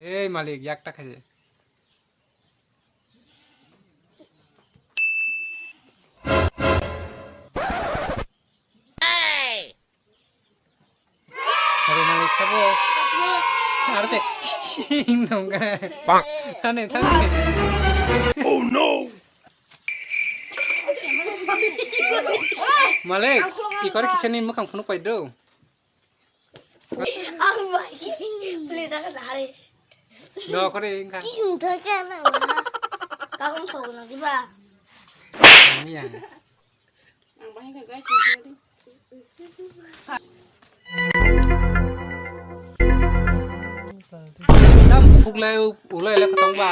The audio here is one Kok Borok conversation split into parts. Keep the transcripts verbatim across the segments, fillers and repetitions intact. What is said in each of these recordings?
Ei malik, yak ta khaje. Sari malik sabo. Arse. Nongka. Thane, thane. Oh no. Malik, ikor kisani mukang phunuk pai do. Ang bai. Play ta ka dare. Do kore ingka. Kisung to ka na. Ka kong thok na di ba. Iya. Ang bai ka guys. Tam bukhuk lai ulai lai kotong ba.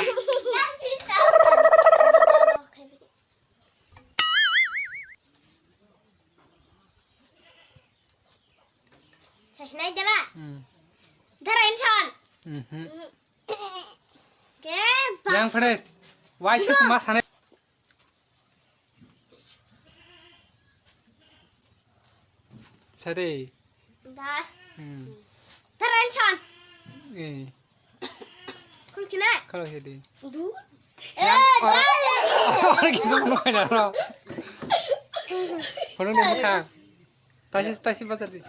Sasnai dara. Hmm. Dara ilson. Mhm. Ke ba. Yang pare. Wai se ma sane. Sare. Da. Hmm. Dara ilson. Eh. Khulkina. Khalo hedi. Du. Yang. Eh, or-, dara. Orang kisah mau kena lo. Kono ni kha. Taisi, taisi bazar di.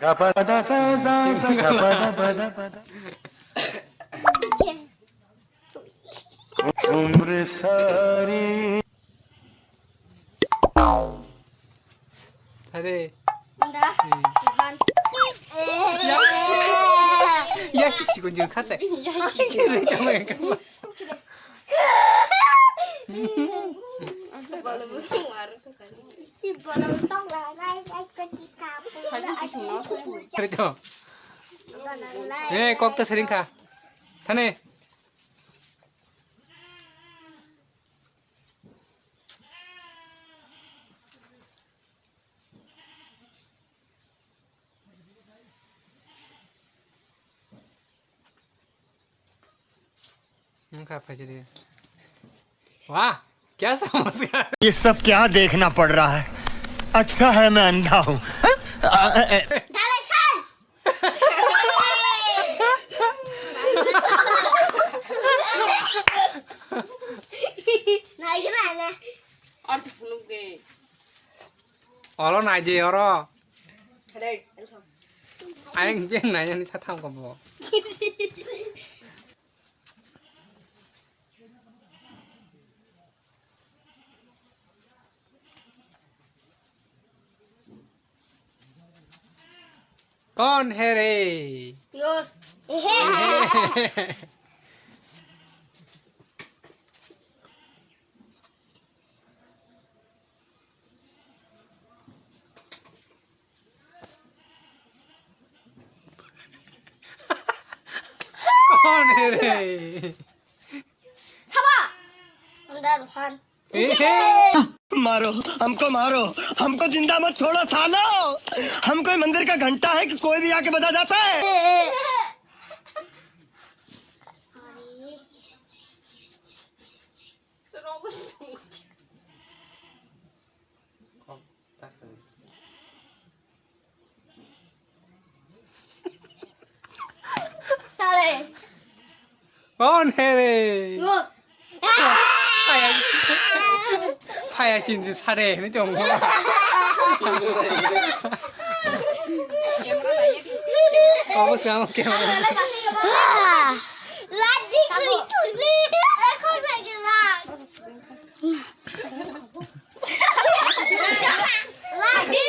Umre sari. Sare. Nda. Hmm. Tuhan. Ya. Ya, si, si, kunjung kacai. Ya, si. Ito. Eh, kok ta sering kha. Thane. Nang kha phaisidi. Wah, kya samasya hai? ये सब क्या देखना पड़ रहा है? अच्छा है मैं अंधा हूँ। हाँ? आ, आ, आ, Direction! Nai gana na. Arsi phunuk de. Olo nai de oro. Hai, elsa. Ayang beng nai ani satham ko bo. कौन है रे? Dios. कौन है रे? Saba. Anda Rohan. मारो, हमको मारो, हमको जिंदा मत छोड़ो सालो। हम कोई मंदिर का घंटा है कि कोई भी आके बजा जाता है? Sale. कौन है रे? Dios. Phaya, phaya sinji sare ni tong. Obo se ang camera. Lagi klik klik. Rekor lagi lah. Lagi.